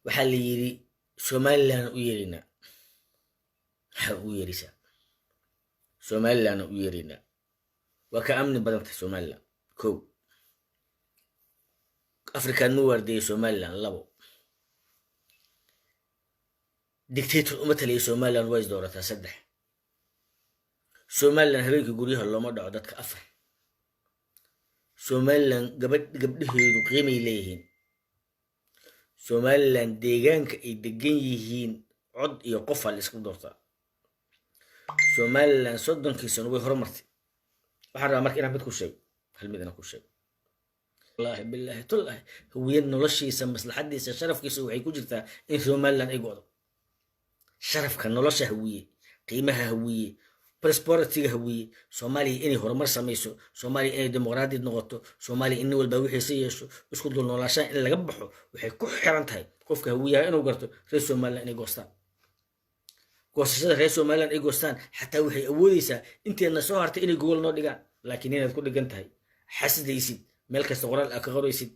Waxaa la yidhi Somaliland u yeeraynaa. Maxaa ugu yeeraysaa? Somaliland u yeeraynaa, waa ka amni badan tahay Somaliland. Ko Afrikaan ma waardeeyay Somaliland. Labo, dictator uma taliya Somaliland, waa is doorataa. Saddex, Somaliland habeenkii guryaha looma dhaco dadka. Afar, Somaliland gabadh gabdhaheedu qiimay leeyihiin. Somaliland deegaanka ay degan yihiin cod iyo qofaa la isku doortaa. Somaliland 30kii sano way horumartay. Waxaan rabaa marka inaan mid ku sheego, hal mid inaan ku sheego. Wallaahi, billaahi, tullahi, Hawiye noloshiisa, maslaxadiisa, sharafkiisa waxay ku jirtaa in Somaliland ay go'do. Sharafka nolosha Hawiye, qiimaha Hawiye, prosperity-ga Hawiye, Soomaaliya inay horumar samayso, Soomaaliya inay dimuqraadi noqoto, Soomaaliya in nin walba wixiisa yeesho, isku dul noolaashaha in laga baxo, waxay ku xiran tahay qofka Hawiyaha inuu garto reer Somaliland inay goostaan. Goosashada reer Somaliland ay goostaan xataa waxay awoodeysaa inteedna soo hartay inay gogol noo dhigaan. Laakiin inaad ku dhigan tahay, xasdaysid, meel kasta qoraal aad ka qoraysid,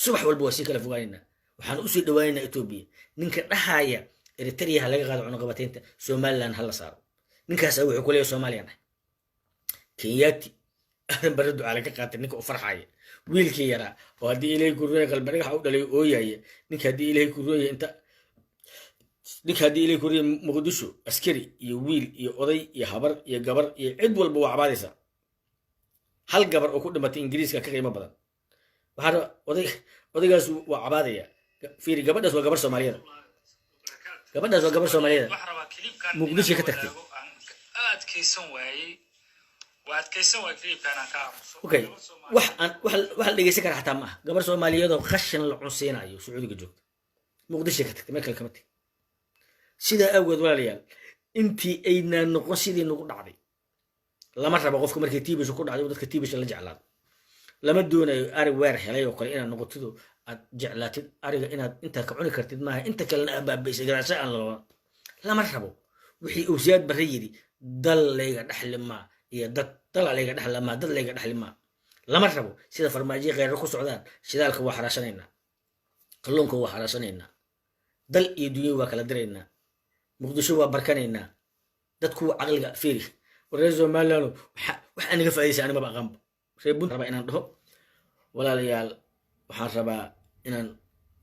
subax walba waa sii kala fogaanaynaa, waxaan usii dhawaanaynaa Etoobiya. Ninka dhahaya Eritrea ha laga qaado cunaqabataynta, Somaliland ha la saaro, ninkaasa wuxuu ku leeyahay Soomaaliyan ah. Kenyaati Aadan Barre Ducaale ka qaatay, ninka u farxaya, wiilkii yaraa oo haddii Ilaahay ku rooyay qalbi dhagaxa u dhalay ooyaya, ninka haddii Ilaahay ku rooyay inta ninka haddii Ilaahay ku rooyay Muqdisho askari iyo wiil iyo oday iyo habar iyo gabar iyo cid walba waa cabaadaysaa. Hal gabar oo ku dhimatay Ingiriiska ka qiimo badan. Waxaa raba oday, odaygaas waa cabaadaya. Fiiri, gabadhaas waa gabar Soomaaliyada, gabadhaas waa gabar Soomaaliyada. Waxaan rabaa clipkan Muqdisho ka inaan tagtay. wadaago. Aan adkaysan waayey, waa adkaysan waayey clipkan aan ka aamuso. Okay. Gabar Soomaaliyeed. Wax aan wax la dhegeysan kara xataa ma aha. Gabar Soomaaliyeed oo qashin la cunsiinayo Sacuudiga joogta, Muqdisho ka tagtay, meel kale kama tagin. Sidaa awgeed, walaalayaal, intii aynaa noqon sidii nagu dhacday lama rabo. Qofka markii tiibisha ku dhacday dadka tiibisha la jeclaado lama doonayo. Ari weer helay oo kale inaad noqotido, aad jeclaatid ariga inaad intaad ka cuni kartid maaha, inta kalena aad baabaysay garaasho aan laloona lama rabo. Wixii uu Siyaad Barre yidhi, "Dal layga dhexli maa iyo dad, dala layga dhexli maa, dad layga dhexli maa," lama rabo. Sida Farmaajiya kheyrar ku socdaan, shidaalka waa xaraashanaynaa, kalluunka waa xaraashanaynaa, dal iyo dunya waa kala diraynaa, Muqdisho waa barkanaynaa. Dadku caqliga fiiri. Reer Somaliland wax aniga faa'iidaysa ani maba aqaanba. Reer Punt rabaa inaan dhaho, walaalayaal, waxaan rabaa inaan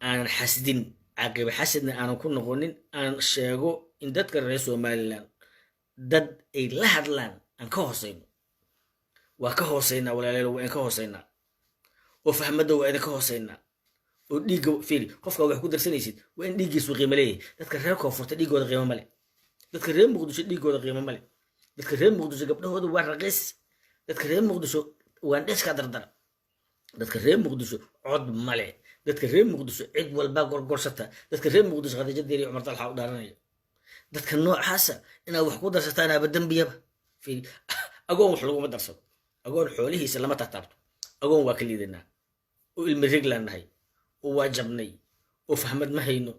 aanan xasdin, caaqiba xasadna aanan ku noqonin, aan sheego in dadka reer Somaliland dad ay la hadlaan aan ka hooseyno. Waa ka hooseynaa, walaalayaal, waa idin ka hooseynaa, oo fahmadda waa idinka hooseynaa, oo dhiigga fiiri. Qofka wax ku darsanaysid waa in dhiiggiisu qiimo leeyahay. Dadka reer Koonfurta dhiiggooda qiimo male. Dadka reer Muqdisho dhiiggooda qiimo male. Dadka reer Muqdisho gabdhahooda waa raqiis. Dadka reer Muqdisho waandheeskaa dardara. Dadka reer Muqdisho cod male. Dadka reer Muqdisho cid walbaa gorgorsata. Dadka reer Muqdisho Khadiija Deeri, Cumar Dalxa u dhaaranaya. Dadka noocaasa inaad wax ku darsataan aba dembiyaba. Fiiri, agoon wax laguma darsado, agoon xoolihiisa lama taataabto. Agoon waa ka liidanaa, oo ilmi riglaan nahay, oo waa jabnay, oo fahmad ma hayno,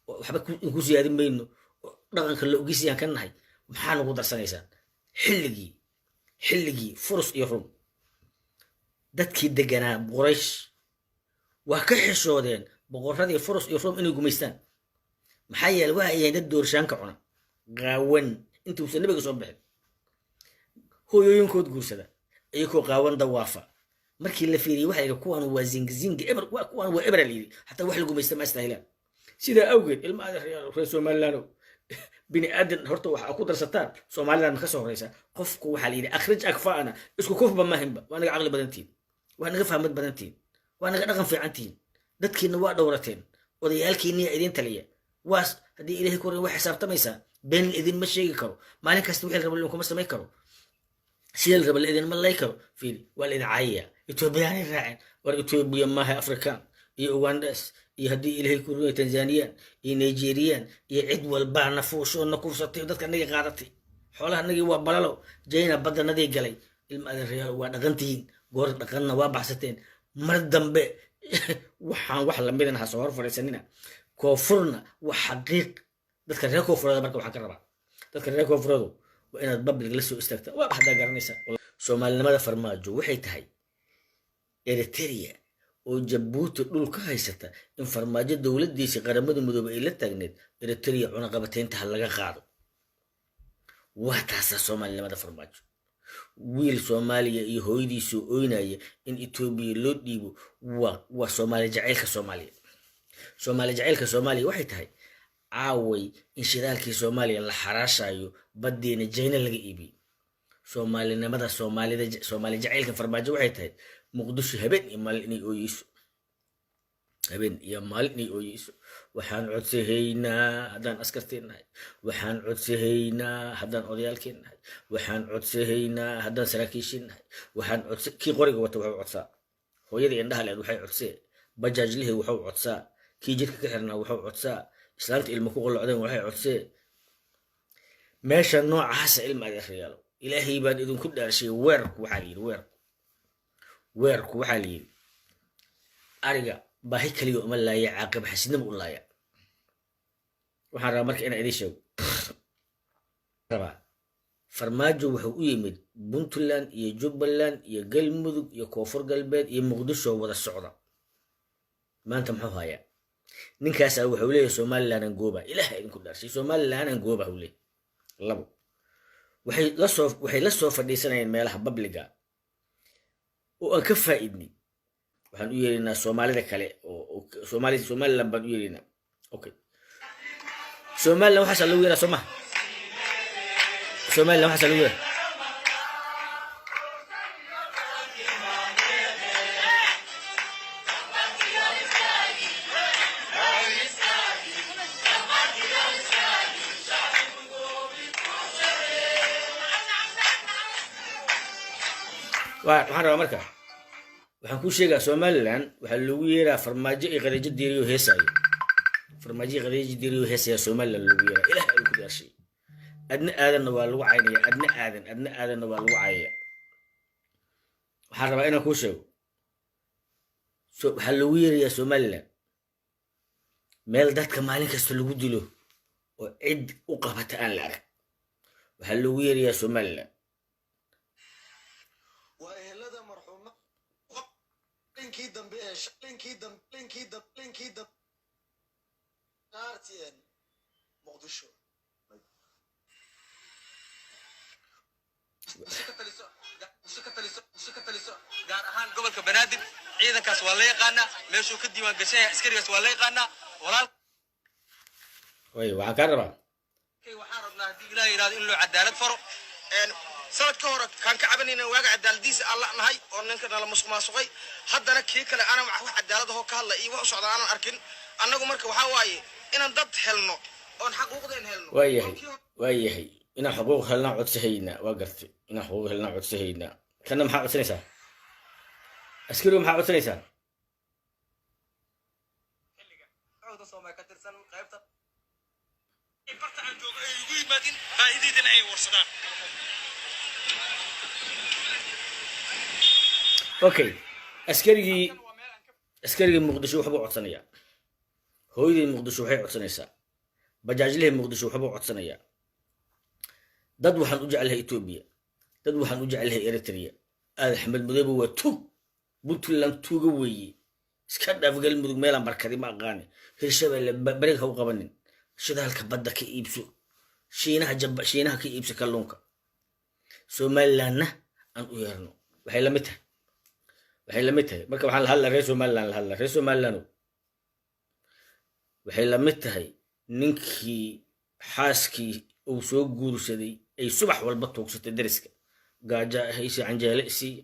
oo waxba ku siyaadin mayno, oo dhaqanka la ogisiyaan ka nahay. Maxaa nagu darsanaysaan? Xilligii Furus iyo Rum, dadkii deganaa Quraysh waa ka xishoodeen boqorradii Furus iyo Rum inay gumaystaan. Maxaa yeele, waxa ay yahayn dad doorshaanka cuna, qaawan, intuusan nabiga soo bixin, hooyooyinkood guursada, iyagoo qaawan dawaafa. Markii la fiiriyey waxa yidhi, "Kuwan waa zingizingi eber, kuwan waa ebera," la yidhi. Xataa wax la gumaysta ma astahilaan. Sidaa awgeed, ilma adeer reer Somaliland, bini aadan horta waxa ku darsataan Somaliland ma ka soo horeysa. Qofku waxaa la yidhi, "Akhrij akfaana." Isku kufba mahinba. Waa naga caqli badantihin, waa naga fahmad badantihin, waa naga dhaqan fiicantihin. Dadkiina waa dhowrateen, odayaalkiiniya idin taliya. Waas haddii Ilahay ku waa xisaabtamaysaa. Been idinma sheegi karo. Maalin kasta wixii la rabo idinkuma samayn karo, sida la rabo la idinma lay karo. Fiiri, waa la idin caayaya, Etoobiyaanay raaceen. War Etoobiya maaha, Afrikaan iyo Ugandas iyo haddii Ilahay ku runya Tanzaniyaan iyo Nigeriyaan iyo cid walbaa na fuushoo na kufsatay, dadka nagii qaadatay, xoolaha nagii waa balalo jayna baddanadii galay. Ilma adeerayaal, waa dhaqantihiin, goor dhaqanna waa baxsateen. Mar dambe waxaan wax lamidana ha soo hor fadhiisanina. Koonfurna waa xaqiiq. Dadka reer Koonfureed marka waxaan ka rabaa, dadka reer Koonfureedu waa inaad public la soo istaagta. Waa haddaa garanaysa Soomaalinimada Farmaajo waxay tahay Eritrea. Oo Jabuuti dhul ka haysata in Farmaajo dowladdiisii Qaramada Midoobey ay la taagneed Eritrea cunaqabateynta ha laga qaado. Waa taasaa Soomaalinimada Farmaajo. Wiil Soomaaliya iyo hooyadiisuu oynaya in Etoobiya loo dhiibo waa Soomaali jacaylka Soomaaliya. Soomaali jacaylka Soomaaliya waxay tahay caaway in shidaalkii Soomaaliya la xaraashayo, baddiina Jayna laga iibiyey. Soomaalinimada Soomaalida, Soomaali jacaylka Farmaajo waxay tahay Muqdisho habeen iyo maalin inay ooyeyso, habeen iyo maalin inay ooyeyso. Waxaan codsahaynaa haddaan askartiin nahay, waxaan codsahaynaa haddaan odayaalkiin nahay, waxaan codsahaynaa haddaan saraakiishiin nahay, waxaan codsa. Kii qoriga wata wuxuu codsaa, hooyadii indhaha leed waxay codsee, bajaajlihii wuxuu codsaa, kii jidka ka xirnaa wuxuu codsaa, islaanta ilmo ku qolocdeen waxay codsee. Meesha noocaasa, ilma adeerayaalo, Ilaahay baan idinku dhaarshay. Weerku waxaa la yidhi, weerku waxaa la yidhi, ariga baahi kaliya uma laaya, caaqib xasidnimo u laaya. Waxaan rabaa marka inaan idiin sheego rabaa, Farmaajo wuxuu u yimid Puntland iyo Jubbaland iyo Galmudug iyo Koonfur Galbeed iyo Muqdisho wada socda. Maanta muxuu hayaa ninkaasaa? Wuxuu leeyahay Somalilandan gooba. Ilaah idinku dhaarshay, Somalilandan gooba uu leeyahay. Labo, waxay la soo fadhiisanayeen meelaha public-ga oo aan ka faa'iidnay. Waxaan u yeeraynaa Soomaalida kale oo Soomaali, Somaliland baan u yeeraynaa. Okay, Somaliland waxaasaa lagu yeeraa, soo maha? Somaliland waxaasaa lagu yeeraa. Waxaan rabaa marka, waxaan kuu sheegaa, Somaliland waxaa loogu yeeraa Farmaajo iyo Khadiijo Diiriyo heesaayo. Farmaajo iyo Khadiijo Diiriyo heesaya Somaliland loogu yeeraa. Ilaah ayuu ku dhaarshay. Adna Aadanna waa lagu caynaya, adna Aadan, adna Aadanna waa lagu caayaya. Waxaan rabaa inaan kuu sheego, so waxaa loogu yeerayaa Somaliland meel dadka maalin kasta lagu dilo oo cid u qabata aan la arag. Waxaa loogu yeerayaa Somaliland. Waa ehelada marxuuma linkii dambe ee linkii dambe linkii dambe linkii dambe RTN Muqdisho. Ka taliso gaar ahaan gobolka Banaadir. Ciidankaas waa la yaqaanaa meeshuu ka diiwaan gashan yahay, askarigaas waa la yaqaanaa, walaalkay. Way, waxaan kaa rabaa Waxaan rabnaa haddii Ilaah yidhahdo in loo cadaalad faro. Sanad ka hore kaan ka cabanayna waaga cadaaladiisa alla nahay oo ninka nala musuq maasuqay, haddana kii kale aanan wax cadaalad ahoo ka hadla iyo wax u socda aanan arkin annagu. Marka waxaa waaye inaan dad helno oon xaquuqdeen helno. Waa yahay, waa yahay. Inaan xuquuq helnaa codsahaynaa, waa gartay. Inaan xuquuq helnaa codsahaynaa. Kana maxaa codsanaysaa, askarigu? Maxaa codsanaysaa? Xogta Soomaali ka tirsan qaybta barta aan joogo ay igu yimaadin, baahideydana ay warsadaan. Okay, askarigii Muqdisho waxbuu codsanayaa, hooyadii Muqdisho waxay codsanaysaa, bajaajlihii Muqdisho waxbuu codsanayaa. Dad waxaan u jeclahay Etoobiya, dad waxaan u jeclahay Eritrea. Aad Axmed Mudoobe waa tuug, Puntland tuuga weeye. Iska dhaaf Galmudug, meelaan barkadi ma aqaani. Hirshabelle beriga ha u qabanin. Shidaalka badda ka iibso Shiinaha, jaba Shiinaha ka iibso kalluunka. Somalilandna aan u yeerno. Waxay la mid tahay marka waxaan la hadlaa reer Somaliland, la hadlaa reer Somaliland. Waxay la mid tahay ninkii xaaskii uu soo guursaday ay subax walba tuugsatay deriska, gaaja hayse, canjeele isii,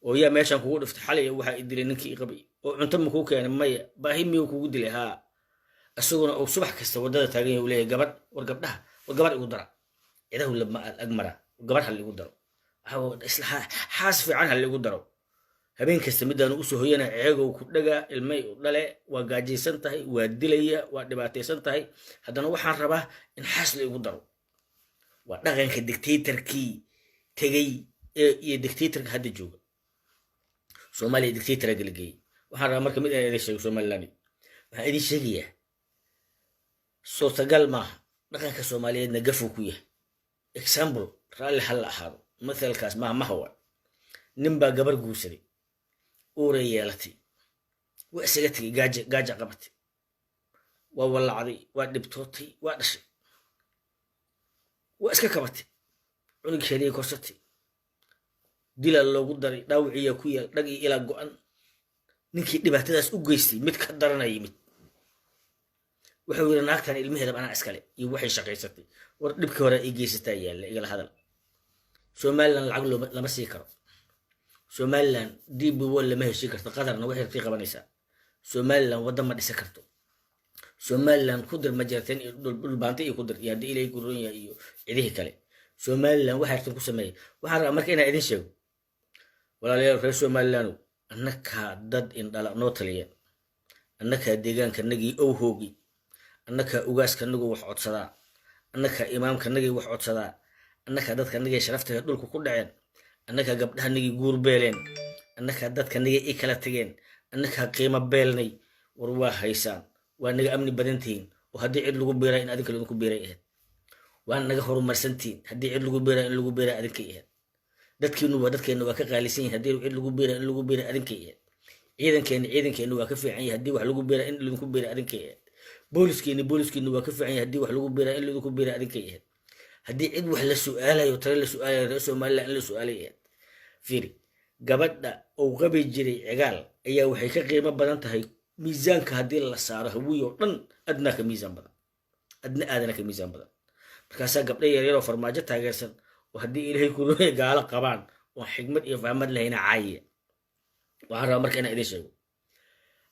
oo yaa meeshaan kugu dhiftay xalay? Waxaa i dilay ninkii i qabay. Oo cunto ma kuu keenay? Maya. Baahi miyuu kugu dilay? Haa. Isaguna uu subax kasta waddada taagan yahay, uu leeyahay gabadh, war gabdhaha, war gabadh igu dara, cidahu lama ag mara, gabadh ha liigu daro, isla xaas fiican ha liigu daro. Habeen kasta midaanu usoo hoyana ceegow ku dhagaa, ilmay u dhale, waa gaajaysan tahay, waa dilaya, waa dhibaataysan tahay, haddana waxaan rabaa in xaas la igu daro. Waa dhaqanka dictatorkii tegey iyo dictatorka hadda jooga Soomaaliya. Dictatora gala geeyey. Waxaan rabaa marka mid inaan idin sheego. Somaliland waxaan idin sheegayaa, suurtagal maaha, dhaqanka Soomaaliyeedna gafuu ku yahay. Example, raalli ha la ahaado, mathalkaas maaha maha. Wa nin baa gabar guursaday, uuray yeelatay. Waa isaga tegey. Gaaja, gaaja qabatay, waa wallacday, waa dhibtootay, waa dhashay, waa iska kabatay, cunugkeedii korsatay. Dilaa loogu daray, dhaawiciyaa ku yaal, dhag iyo ilaa go-an. Ninkii dhibaatadaas u geystay mid ka darana yimid. Wuxuu yidhi, "Naagtan ilmaheedaba anaa iskale iyo waxay shaqaysatay." War dhibkii hore ay geysataa yaalla, igala hadal. Somaliland lacag looma lama sii karo. Somaliland DP World lama heshii karto. Qatarna waxay rabtay qabanaysaa. Somaliland waddan ma dhisi karto. Somaliland ku dir majarteen iyo dhulbaanta iyo ku dir iyo haddii Ilaahay ku roon yahay iyo cidihii kale. Somaliland waxay rabteen ku sameeyay. Waxaan rabaa marka inaan idin sheego, walaalayaal reer Somaliland, annakaa dad indhala noo taliya, annakaa deegaankanagii ow hoogi, annakaa ugaaskanagu wax codsadaa, annakaa imaamkanagii wax codsadaa, annakaa dadkanagii sharafta dhulka ku dhaceen, annakaa gabdhahanagii guur beeleen, annakaa dadkanagii i kala tageen, annakaa qiimo beelnay. War waa haysaan, waa naga amni badantihiin, oo haddii cid lagu biiraa in adinka laydinku biiray ahayd. Waa naga horumarsantihiin, haddii cid lagu biiraa in lagu biiraa adinkay ahayd. Dadkiinu waa dadkeenna waa ka qaalisan yihin, haddii cid lagu biiraa in lagu biiraa adinkay ahayd. Ciidankeenna ciidankeenna waa ka fiican yahay, haddii wax lagu biiraa in laydinku biiraa adinkay ahayd. Booliskeenna booliskiina waa ka fiican yahay, haddii wax lagu biiraa in laydinku biiraa adinkay ahayd. Haddii cid wax la su'aalayo, tale la su'aalayo, reer Somaliland in la su'aalay ahayd. Fiiri, gabadha uu qabi jiray Cigaal ayaa waxay ka qiimo badan tahay miisaanka haddii la saaro Hawiy oo dhan. Adnaa ka miisaan badan, adna aadana ka miisaan badan. Markaasaa gabdho yaryaroo Farmaajo taageersan oo haddii Ilaahay kulooya gaalo qabaan oon xigmad iyo fahmad lahayna caayiya. Waxaan rabaa marka inaan idin sheego,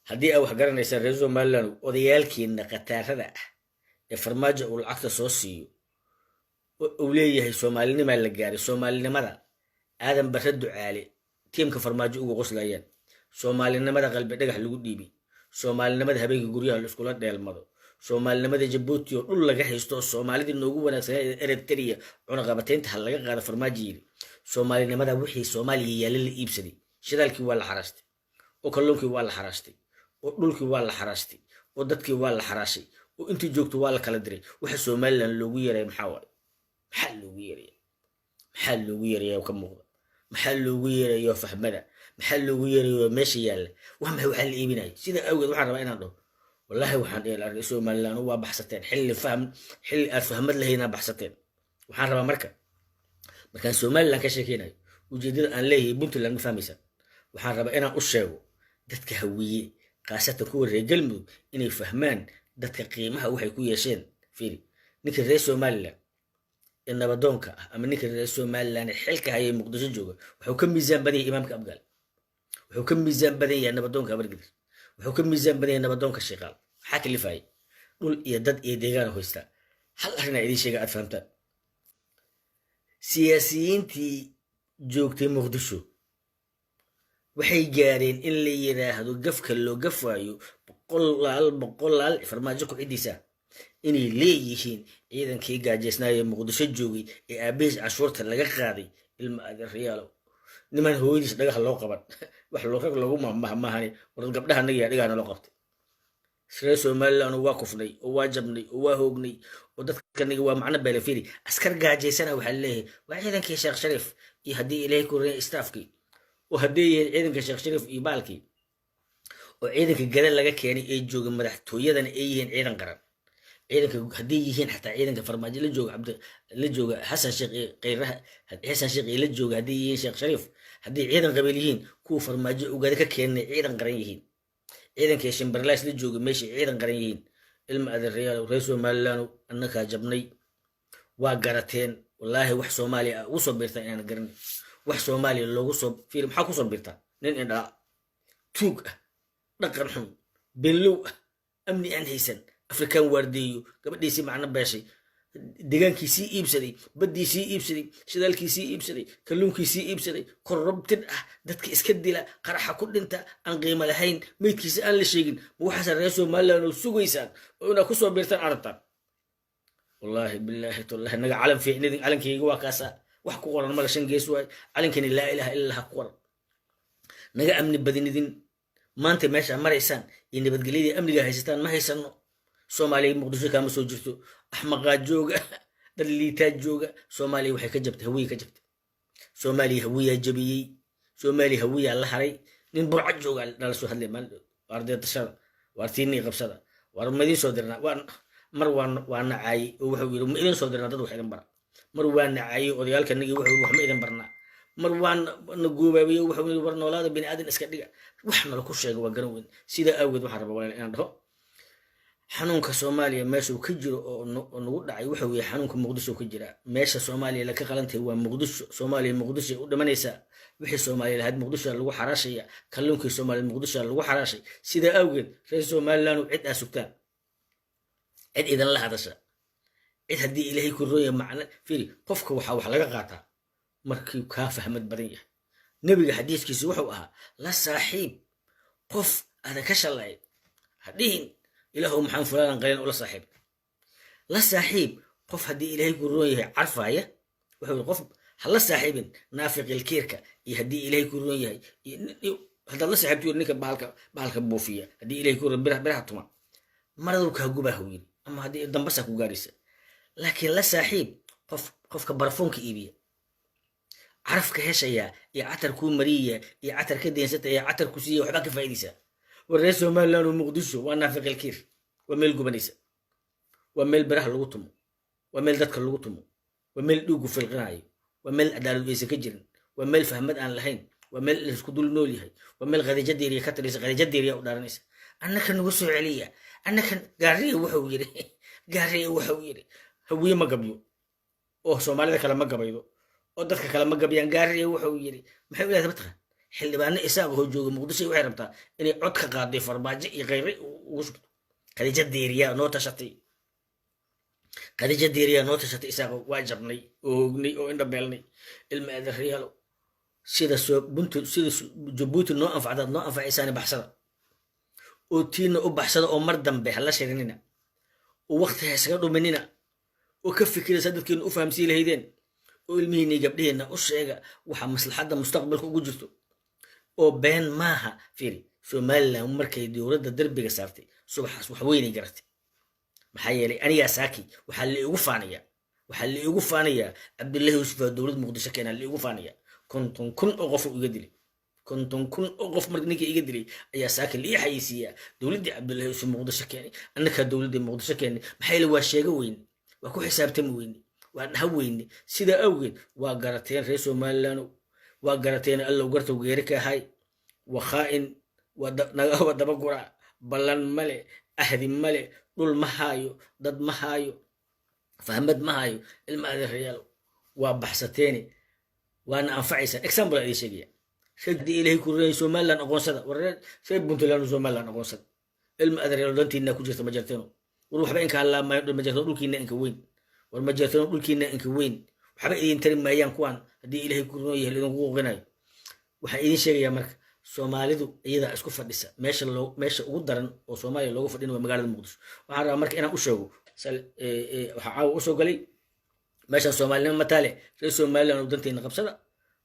haddii aa wax garanaysaan, reer Somaliland, odayaalkiina khataarada ah ee Farmaajo uu lacagta soo siiyo, uu leeyahay soomaalinimaa la gaaray, soomaalinimada Aadan Barre Ducaale tiimka Farmaajo uga qoslayaan, soomaalinimada Qalbi Dhagax lagu dhiibay, soomaalinimada habeenkii guryaha la iskula dheelmado, soomaalinimada Jabuuti oo dhul laga haysto oo soomaalidii noogu wanaagsanaa Eritrea cunaqabataynta ha laga qaado Farmaajo yiri, soomaalinimada wixii Soomaaliya yaalla la iibsaday. Shidaalkii waa la xaraastay, oo kalluunkii waa la xaraastay, oo dhulkii waa la xaraastay, oo dadkii waa la xaraashay, oo intii joogto waa la kala diray. Waxa Somaliland loogu yeeraya maxaa waaye? Maxaa loogu yeeraya? Maxaa loogu yeeraya oo ka muuqda? Maxaa loogu yeerayo fahmada? Maxaa loogu yeerayo meesha yaalla? Waa maxay waxaa la iibinaya? Sida awgeed waxaan rabaa inaan dhaho, wallaahi waxaan dhihi lahaa, Somaliland waa baxsateen xilli fahm, xilli aad fahmad lahaynaa baxsateen. Waxaan rabaa marka, markaan Somaliland ka sheekeynayo, ujeeddada aan leeyahay Puntland ma fahmaysaan. Waxaan rabaa inaan u sheego dadka Hawiye, khaasatan kuwa reer Galmudug, inay fahmaan dadka qiimaha waxay ku yeesheen. Fiiri, ninka reer Somaliland ee nabadoonka ah ama ninka reer Somaliland ee xilka hayay Muqdisho jooga wuxuu ka miisaan badan yahay imaamka Abgaal, wuxuu ka miisaan badan yahay nabadoonka Habargidir, wuxuu ka miisaan badan yahay nabadoonka Shiiqaal. Maxaa kalifayay? Dhul iyo dad iyo deegaan hoystaa. Hal arrinaa idiin sheega aad fahamtaan. Siyaasiyiintii joogtay Muqdisho waxay gaareen in la yiraahdo gafka loo gafaayo boqolaal boqolaal Farmaajo ku ciddiisa inay leeyihiin ciidankii gaajeysnaayee Muqdisho joogay ee aabihiis cashuurta laga qaaday. Ilma adeeryaalow, niman hooyadiis dhagaha loo qaban wax loo rag loogu maahmaahane. War gabdhaha nagiyaa dhagahana loo qabtay. Reer Somaliland waa kufnay oo waa jabnay oo waa hoognay oo dadkanaga waa macno beelefiri. Askar gaajaysana waxaa leeyahay waa ciidankii Sheekh Shariif iyo haddii Ilaahay ku reen staafkii, oo haddii yihiin ciidanka Sheekh Shariif iyo baalkii oo ciidanka gada laga keenay ee jooga madaxtooyadana ay yihiin ciidan qaran, ciidanka haddii yihiin xataa ciidanka Farmaajo la jooga, Cabdi la jooga, Xasan Sheekh iyo Kheyraha, Xasan Sheekh iyo la jooga, haddii yihiin Sheekh Shariif, haddii ciidan qabiil yihiin, kuwa Farmaajo ugada ka keenay ciidan qaran yihiin, ciidanka Shimbarlaas la jooga meeshay ciidan qaran yihiin. Ilma adeerayaal reer Somaliland, annakaa jabnay, waa garateen. Wallaahi wax Soomaaliya ah ugu soo biirtaa inaan garanay. Wax Soomaaliya loogu soo fiiri, maxaa kusoo biirtaa? Nin indhaa tuug ah, dhaqan xun, beenlow ah, amni aan haysan, Afrikaan waardeeyo, gabadhiisii macno beeshay, deegaankiisii iibsaday, baddiisii iibsaday, shidaalkiisii iibsaday, kalluunkiisii iibsaday, corrupted ah, dadka iska dila, qaraxa ku dhinta, aan qiimo lahayn, meydkiisa aan la sheegin. Ma waxaasa reer Somaliland oo sugaysaan oo inaad kusoo biirtaan arabtaan? Wallaahi bilaahi tallahi naga calan fiicnidin. Calankayga waa kaasa, wax ku qoran mala, shan gees waay calankani, laa ilaaha illa Allah ku qoran. Naga amni badinidin. Maanta meesha maraysaan iyo nabadgelyadii amniga haysataan ma haysano. Soomaaliya Muqdisho kaama soo jirto. Axmaqaa jooga, dad liitaa jooga. Soomaaliya waxay ka jabtay Hawiye, ka jabtay Soomaaliya. Hawiyaa jabiyey Soomaaliya, Hawiyaa la haray. Nin Burcad jooga nala soo hadlay maalin. Waar dee tashada, waar tiinii qabsada, waar ma idiin soo dirnaa? Waa mar waa nacaayey oo wuxuu yidhi, "Ma idin soo dirnaa dad wax idin bara?" Mar waa nacaayey odayaalka nagii, wuxuu yidhi, "Wax ma idin barnaa?" Mar waa na guubaabiyey, wuxuu yidhi, "War noolaada, bini aadan iska dhiga." Wax nala ku sheega waa garan weyn. Sidaa awgeed waxaan rabaa, walaal, inaan dhaho xanuunka Soomaaliya meeshuu ka jiro oo nagu dhacay wuxuu yahay xanuunka Muqdisho ka jira. Meesha Soomaaliya laka qalantahay waa Muqdisho. Soomaaliya Muqdisho u dhimanaysaa. Wixii Soomaaliya lahayd Muqdisho lagu xaraashaya. Kalluunkii Soomaaliya Muqdisho lagu xaraashay. Sidaa awgeed, reer Somaliland, cid aa sugtaan, cid idinla hadasha, cid haddii Ilaahay ku roon yahay macna, fiiri, qofka waxaa wax laga qaataa markii kaa fahmad badan yahay. Nebiga xadiiskiisi wuxuu ahaa, la saaxiib qof aadan ka shallayn, hadhihin, "Ilaahow, maxaan fulaanan qalin ula saaxiib?" La saaxiib qof haddii Ilaahay ku roon yahay carfaaya. Wuxuu yidhi, qof ha la saaxiibin naafiqilkiirka iyo haddii Ilaahay ku roon yahay haddaad la saaxiibto yidhi ninka bahalka buufiya, haddii Ilaahay ku roon biraha tuma, maraduu kaa gubaa, huu yidhi, ama haddii dambasaa ku gaaraysa. Laakiin la saaxiib qof qofka barafoonka iibiya, carafka heshayaa iyo catar kuu mariyaya iyo catar ka deensata iyo catar ku siiya, waxbaa ka faa'iidaysaa. War reer Somaliland oo, Muqdisho waa naafiqilkiir, waa meel gubanaysa, waa meel biraha lagu tumo, waa meel dadka lagu tumo, waa meel dhiigu filqinayo, waa meel cadaalad aysan ka jirin, waa meel fahmad aan lahayn, waa meel laisku dul nool yahay, waa meel Khadiija Diiriya ka talisa. Khadiija Diiriya u dhaaranaysa, "Annaka nagu soo celiya, annaka." Gaariya wuxuu yidhi, Gaariya wuxuu yidhi, Hawiye ma gabyo oo Soomaalida kale ma gabaydo oo dadka kale ma gabyaan. Gaariya wuxuu yidhi, maxay u leedahay mataqaan? Xildhibaano Isaaq oo jooga Muqdisho waxay rabtaa inay cod ka qaaday Farmaajo iyo Khayre ugu shubto. Khadiija Diiriya noo tashatay, Khadiija Diiriya noo tashatay. Isaaq waa jabnay oo hoognay oo indhabeelnay. Ilma adeeryaalo, sida soo buntu, sida Jabuuti noo anfacdaad noo anfacaysaani, baxsada oo tiina u baxsada oo mar dambe hala shirinina oo waqti ha isaga dhuminina oo ka fikiraysa dadkiina u fahamsii lahaydeen oo ilmihiina iyo gabdhihiina u sheega waxa maslaxadda mustaqbalka ugu jirto oo been maaha. Fiiri, Somaliland markay dowladda derbiga saartay subaxaas wax weynay garatay. Maxaa yeelay, anigaa saaki waxaa la igu faanayaa, waxaa la igu faanayaa Cabdullahi Yuusuf aa dowlad Muqdisho keenaa la igu faanayaa. 50,000 oo qof uu iga dilay, 50,000 oo qof marka ninka iga dilay ayaa saaka la ii xayeysiiyaa dowladdii Cabdullahi Yuusuf Muqdisho keenay. Annakaa dowladdii Muqdisho keenay. Maxaa yeelay, waa sheego weyne, waa ku xisaabtami weyne, waa dhaha weyne. Sidaa awgeed waa garateen reer Somaliland, waa garateen. Allow gartow geeri ka ahay, waa khaa'in, waa dabagura, ballan male, ahdi male, dhul ma haayo, dad ma haayo, fahmad ma haayo. Ilma adeerayaal, waa baxsateene, waana anfacaysaa. Example aan idiin sheegaya: haddii Ilaahay ku reeyay Somaliland aqoonsada. War reer Puntland, Somaliland aqoonsada. Ilma adeerayaal, dantiina ku jirta. Ma jarteeno? War waxba inka hadlaa ma jarto. Dhulkiina inka weyn. War ma jarteeno? Dhulkiina inka weyn. Waxba idin tari maayaan kuwaan haddii Ilaahay ku roon yahay idinku quuqinayo. Waxaan idin sheegayaa marka, Soomaalidu iyadaa isku fadhisa. Meesha loo meesha ugu daran oo Soomaaliya looga fadhina waa magaalada Muqdisho. Waxaan rabaa marka inaan u sheego, waxaa caawa usoo galay meeshaan Soomaalinimo mataale. Reer Somaliland oo, danteena qabsada.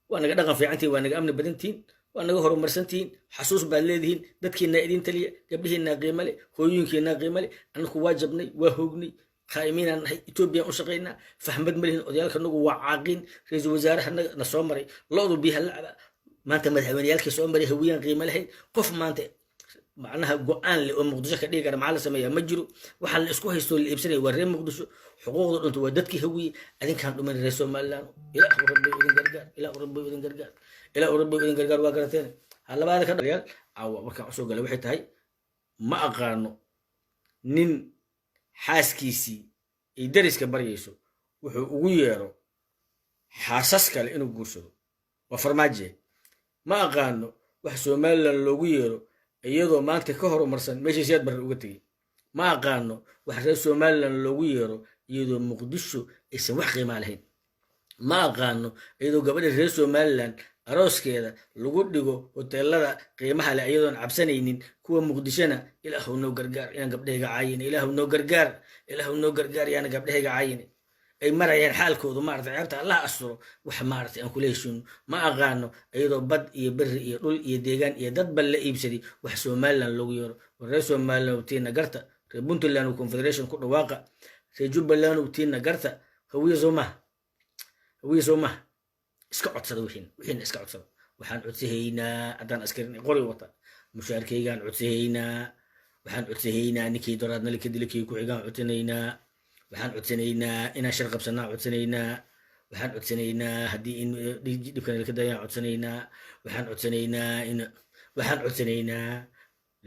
Waa naga dhaqan fiicantihin, waa naga amni badantihin, waa naga horumarsantihiin, xasuus baad leedihiin, dadkiinaa idin taliya, gabdhihiinaa qiimo leh, hooyooyinkiinaa qiimo leh. Annaku waa jabnay, waa hoognay, khaa'imiinaan nahay, Etoobiyaan u shaqaynaa, fahmad ma lihin, odayaalka nagu waa caaqiin. Ra-iisul wasaaraha na soo maray lo'du biyaha la cabaa. Maanta madaxweyneyaalkii soo maray Hawiyaan qiimo lahayn. Qof maanta macnaha go-aan leh oo Muqdisho ka dhigi kara maxaa la sameeyaa ma jiro. Waxaa la isku haystoo la iibsanaya waa reer Muqdisho. Xuquuqda dhunta waa dadkii Hawiye. Adinkaan dhuman, reer Somaliland. Ilaahu Rabbi idin gargaar, Ilaahu Rabbi idin gargaar, Ilaahu Rabbi idin gargaar. Waa garateen. Halabaada ka dhaliyaal, caawa markaan usoo galay waxay tahay, ma aqaano nin xaaskiisii ay dariska baryayso wuxuu ugu yeero xaasas kale inuu guursado, waa Farmaaje. Ma aqaano wax Somaliland loogu yeero iyadoo maanta ka horumarsan meeshii Siyaad Barre uga tegey. Ma aqaano wax reer Somaliland loogu yeero iyadoo Muqdisho aysan wax qiimaa lahayn. Ma aqaano iyadoo gabadha reer Somaliland arooskeeda lagu dhigo hoteelada qiimaha leh iyadoon cabsanaynin, kuwa Muqdishona. Ilaahu noo gargaar, yaan gabdhahayga caayin. Ilaahu noo gargaar, Ilaahu noo gargaar, yaana gabdhahayga caayin. Ay marayaan xaalkoodu, maarata, ceebta Allah asturo. Wax maaragtay aan kula heshiino ma aqaano iyadoo bad iyo beri iyo dhul iyo deegaan iyo dadba la iibsaday. Wax Somaliland loogu yeero, war reer Somaliland tiina garta, reer Puntland confederation ku dhawaaqa, reer Jubbaland tiina garta. Hawiye soo maha? Hawiye soo maha? Iska codsada wixiina, wixiina iska codsada. Waxaan codsahaynaa haddaan askarin qori wata. Mushaarkaygaan codsahaynaa. Waxaan codsanaynaa ninkii doraadna lika dila, kii ku xigaan codsanaynaa. Waxaan codsanaynaa inaan shir qabsanaa codsanaynaa. Waxaan codsanaynaa haddii in dhibkan laka dayaan codsanaynaa. Waxaan codsanaynaa in waxaan codsanaynaa.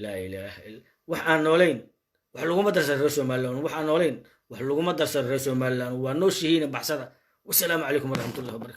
Laa ilaaha illa. Wax aan noolayn wax laguma darsan reer Somaliland. Wax aan noolayn wax laguma darsan reer Somaliland. Waa nooshihiina, baxsada. Wasalaamu calaykum waraxmatullahi wabarakatu.